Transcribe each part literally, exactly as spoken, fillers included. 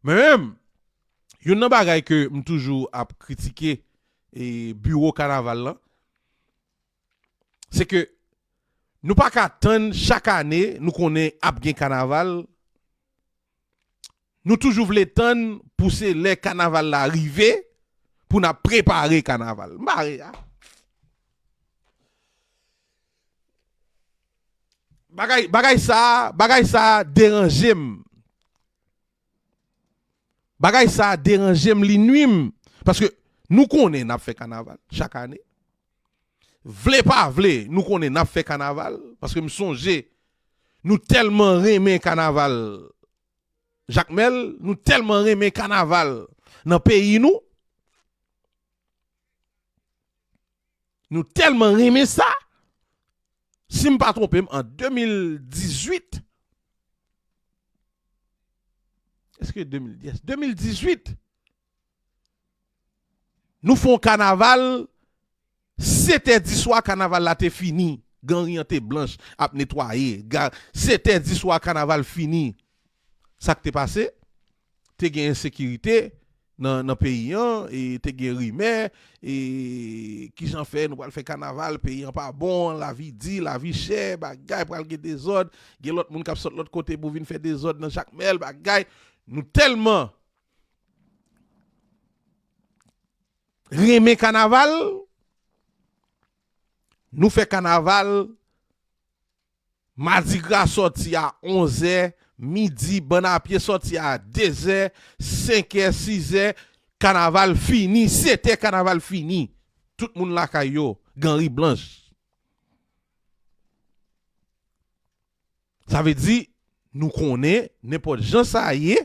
Mwen menm, youn nan bagay ke m toujou ap kritike e biwo kanaval lan, se ke nou pa ka tann chak ane, nou konnen ap gen kanaval, nou toujou vle tann pou se lè kanaval la rive pou n ap prepare kanaval. M bare a. Bagay, bagay sa, bagay sa deranje m. Bagay sa deranje m, li nwi m. Paske nou konnen n ap fè kanaval chak ane. Vle pa vle, nou konnen n ap fè kanaval. Paske m sonje, nou tèlman renmen kanaval Jakmèl, nou tèlman renmen kanaval nan peyi nou. Nou tèlman renmen sa. Si m pa twonpe m, an de mil dizuit, èske de mil, yes, de mil dizuit, nou fè yon kanaval, sèt è di swa, kanaval la te fini. Ganri an te blanch, ap netwaye. Ga-, sèt è di swa, kanaval fini. Sa k te pase? Te gen ensekirite nan, nan peyi an, e te gen rimè, e kijan fè nou pral fè kanaval, peyi an pa bon, lavi di, lavi chè, bagay pral gen dezòd, gen lòt moun k ap sot lòt kote pou vin fè dezòd nan Jakmèl, bagay. Nou tèlman renmen kanaval, nou fè kanaval, madigra sòti a onz è, midi, bann a pye sòti a de zè, senk è, sis è, kanaval fini, sèt è, kanaval fini. Tout moun lakay yo, ganri blanch. Sa vle di, nou konnen, nenpòt jan sa ye,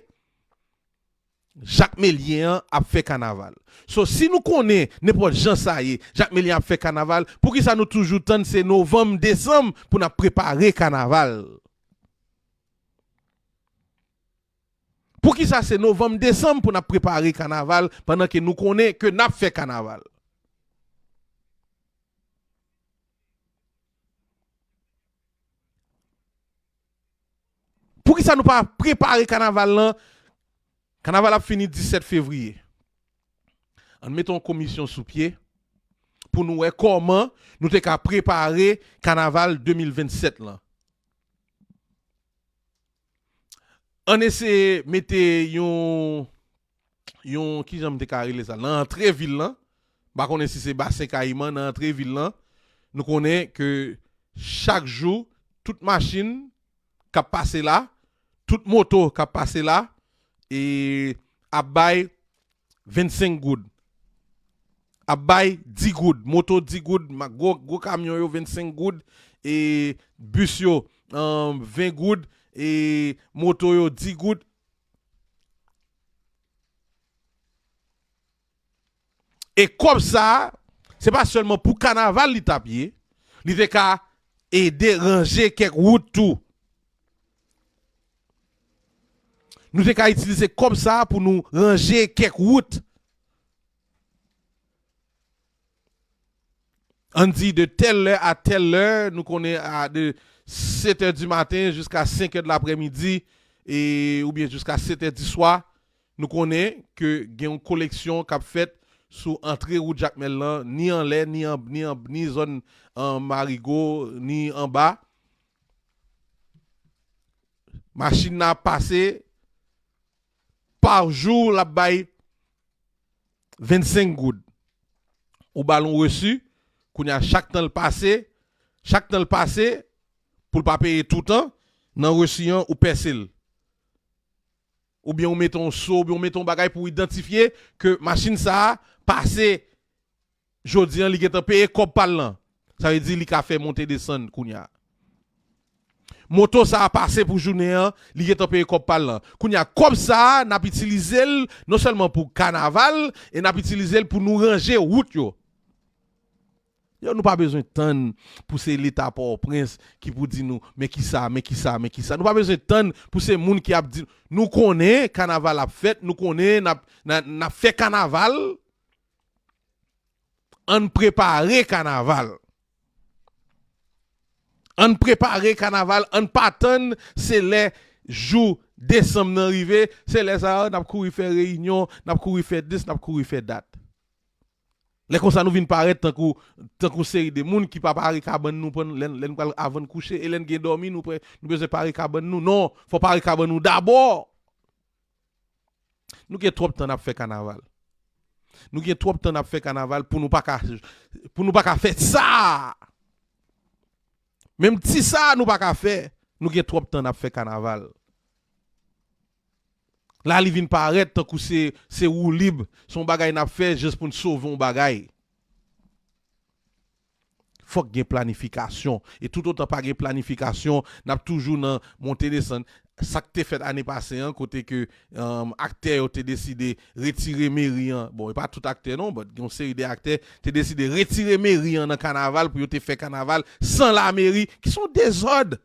Jakmelyen an ap fè kanaval. So, si nou konnen nenpòt jan sa ye, Jakmelyen ap fè kanaval, poukisa nou toujou tann se novanm, desanm pou n ap prepare kanaval? Poukisa se novanm, desanm pou n ap prepare kanaval pandan ke nou konnen ke n ap fè kanaval? Poukisa nou pa prepare kanaval lan? Kanaval ap fini disèt fevriye. Ann mete yon komisyon sou pye pou nou wè kòman nou te ka prepare kanaval de mil vennsèt lan. Ann eseye mete yon, yon, kijan m te ka rele sa, nan antre vil lan. M pa konnen si se Basen Kayiman, nan antre vil lan. Nou konnen ke chak jou, tout machin k ap pase la, tout moto k ap pase la, e ap bay vennsenk goud. Ap bay di goud, moto di goud, ma-, gwo, gwo kamyon yo vennsenk goud, e bis yo, um, ven goud, e moto yo di goud. E kòb sa a, se pa sèlman pou kanaval li t ap ye, li te ka ede ranje kèk wout tou. Nou te ka itilize kòb sa a pou nou ranje kèk wout. Ann di de tèl lè a tèl lè, nou konnen a de sèt è di maten jiska senk è de laprèmidi, e, oubyen jiska sèt è di swa, nou konnen ke gen yon koleksyon k ap fèt sou antre wout Jakmèl lan, ni anlè, ni an, ni an, ni zòn, an, Marigo, ni anba. Machin nan ap pase, pa jou, l ap bay vennsenk goud. Ou ba l yon resi, kounye a, chak tan l pase, chak tan l pase, pou l pa peye toutan, nan resi an, ou pèse l. Oubyen ou mete yon so, oubyen ou mete yon bagay pou idantifye ke machin sa a pase jodi an, li gentan peye kòb pa l lan. Sa vle di li ka fè monte desann kounye a. Moto sa a pase pou jounen an, li gentan peye kòb pa l lan. Kounye a, kòb sa a, n ap itilize l non sèlman pou kanaval, e n ap itilize l pou nou ranje wout yo. Yo, nou pa bezwen tann pou se Leta Pòtoprens ki pou di nou, men kisa, men kisa, men kisa. Nou pa bezwen tann pou se moun ki ap di, nou konnen kanaval ap fèt, nou konnen n ap, n a, n ap fè kanaval. Ann prepare kanaval. Ann prepare kanaval, ann pa tann se lè jou Desanm nan rive, se lè sa a, n ap kouri fè reyinyon, n ap kouri fè dis, n ap kouri fè dat. Lè konsa nou vin parèt tankou, tankou seri de moun ki pa pare kabann nou pann-, lè, lè n pral avan n kouche, e lè n gen dòmi, nou pre-, nou bezwen pare kabann nou. Non, fò pare kabann nou dabò. Nou gen twòp tan n ap fè kanaval. Nou gen twòp tan n ap fè kanaval pou nou pa ka, pou nou pa ka fè sa. Menm ti sa nou pa ka fè, nou gen twòp tan n ap fè kanaval. La li vin parèt tankou se, se woulib, se yon bagay n ap fè jis pou n sove yon bagay. Fòk gen planifikasyon. E toutotan pa gen planifikasyon, n ap toujou nan monte desann. Sa k te fèt ane pase an, kote ke, um, aktè yo te deside retire meri an. Bon, e pa tout aktè non, but gen yon seri de aktè te deside retire meri an nan kanaval pou yo te fè kanaval san lameri, ki se yon dezòd.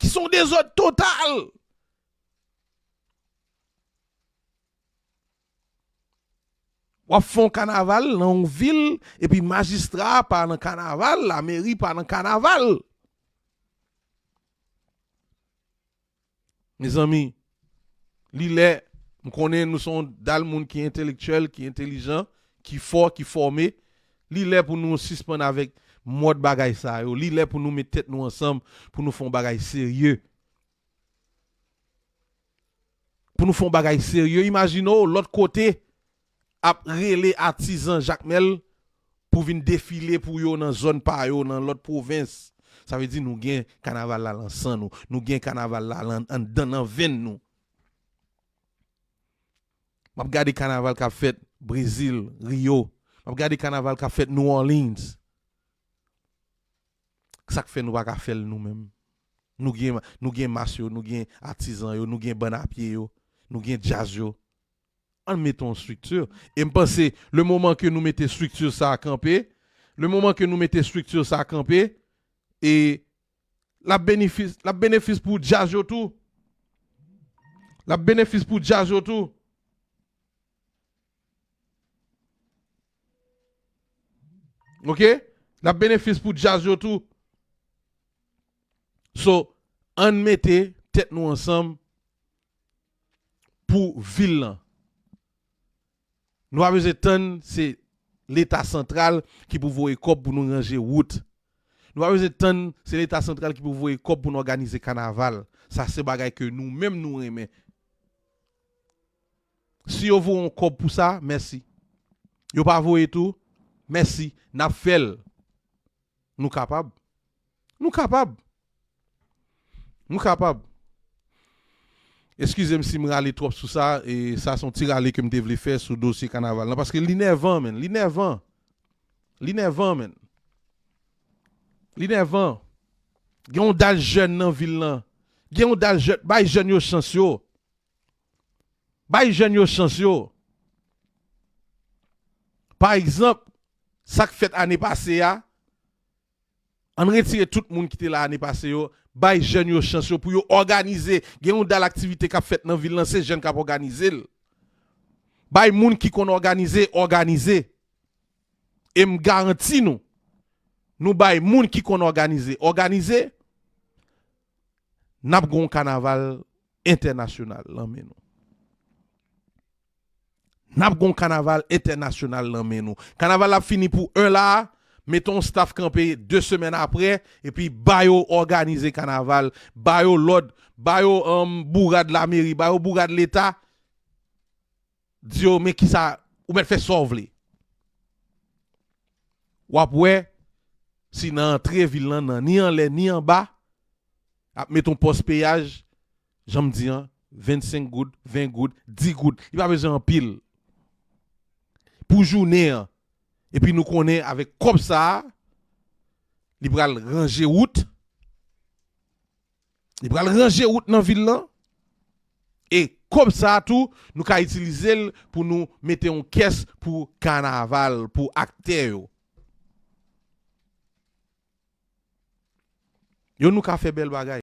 Ki se yon dezòd total. W ap fè yon kanaval nan yon vil, epi majistra a pa nan kanaval, lameri pa nan kanaval. Mezanmi, li lè, m konnen nou se yon dal moun ki entelektyèl, ki entelijan, ki fò, ki fòme. Li lè pou nou sispann avèk mòd bagay sa yo. Li lè pou nou met tèt nou ansanm, pou nou fè yon bagay serye. Pou nou fè yon bagay serye, imajine w lòt kote ap rele atizan Jakmèl pou vin defile pou yo nan zòn pa yo, nan lòt pwovens. Sa vle di nou gen kanaval la nan san nou. Nou gen kanaval la lan-, anndan nan venn nou. M ap gade kanaval k ap fèt Brezil, Rio. M ap gade kanaval k ap fèt New Orleans. Sa k fè nou pa ka fè l nou menm? Nou gen, nou gen mas yo, nou gen atizan yo, nou gen bann a pye yo, nou gen djaz yo. Ann mete yon estrikti. E m panse, le moman ke nou mete estrikti sa a kanpe, le moman ke nou mete estrikti sa a kanpe, e l ap benefis, l ap benefis pou djaz yo tou. L ap benefis pou djaz yo tou. Ok? L ap benefis pou djaz yo tou. So, ann mete tèt nou ansanm pou vil lan. Nou pa bezwen tann se Leta santral ki pou voye kòb pou nou ranje wout. Nou pa bezwen tann se Leta santral ki pou voye kòb pou nou òganize kanaval. Sa se bagay ke nou menm nou renmen. Si yo voye yon kòb pou sa, mèsi. Yo pa voye tou, mèsi. N ap fè l. Nou kapab. Nou kapab. Nou kapab. Eskize m si m rale twòp sou sa, e sa se yon ti rale ke m te vle fè sou dosye kanaval lan, paske li nèvan, menn, li nèvan. Li nèvan, menn. Li nèvan. Gen yon dal jèn nan vil lan. Gen yon dal jèn, bay jèn yo chans yo. Bay jèn yo chans yo. Pa egzanp, sa k fèt ane pase a, ann retire tout moun ki te la ane pase yo, bay jèn yo chans yo pou yo òganize. Gen yon dal aktivite k ap fèt nan vil lan, se jèn k ap òganize l. Bay moun ki konn òganize, òganize. E m garanti nou, nou bay moun ki konn òganize, òganize, n ap gen yon kanaval entènasyonal nan men nou. N ap gen yon kanaval entènasyonal nan men nou. Kanaval la ap fini pou en la, mete yon staff kanpe de semèn apre, epi ba yo òganize kanaval, ba yo lòd, ba yo, um, bourad lameri, ba yo bourad leta, di yo, men kisa, ou mèt fè sa w vle. W ap wè si nan antre vil lan, nan ni anlè, ni anba, ap met yon pòs peyaj, jan m di an, vennsenk goud, ven goud, di goud. Li pa bezwen anpil. Pou jounen an. Epi nou konnen avèk kòb sa a, li pral ranje wout. Li pral ranje wout nan vil lan. E kòb sa a tou, nou ka itilize l pou nou mete yon kès pou kanaval, pou aktè yo. Yo, nou ka fè bèl bagay.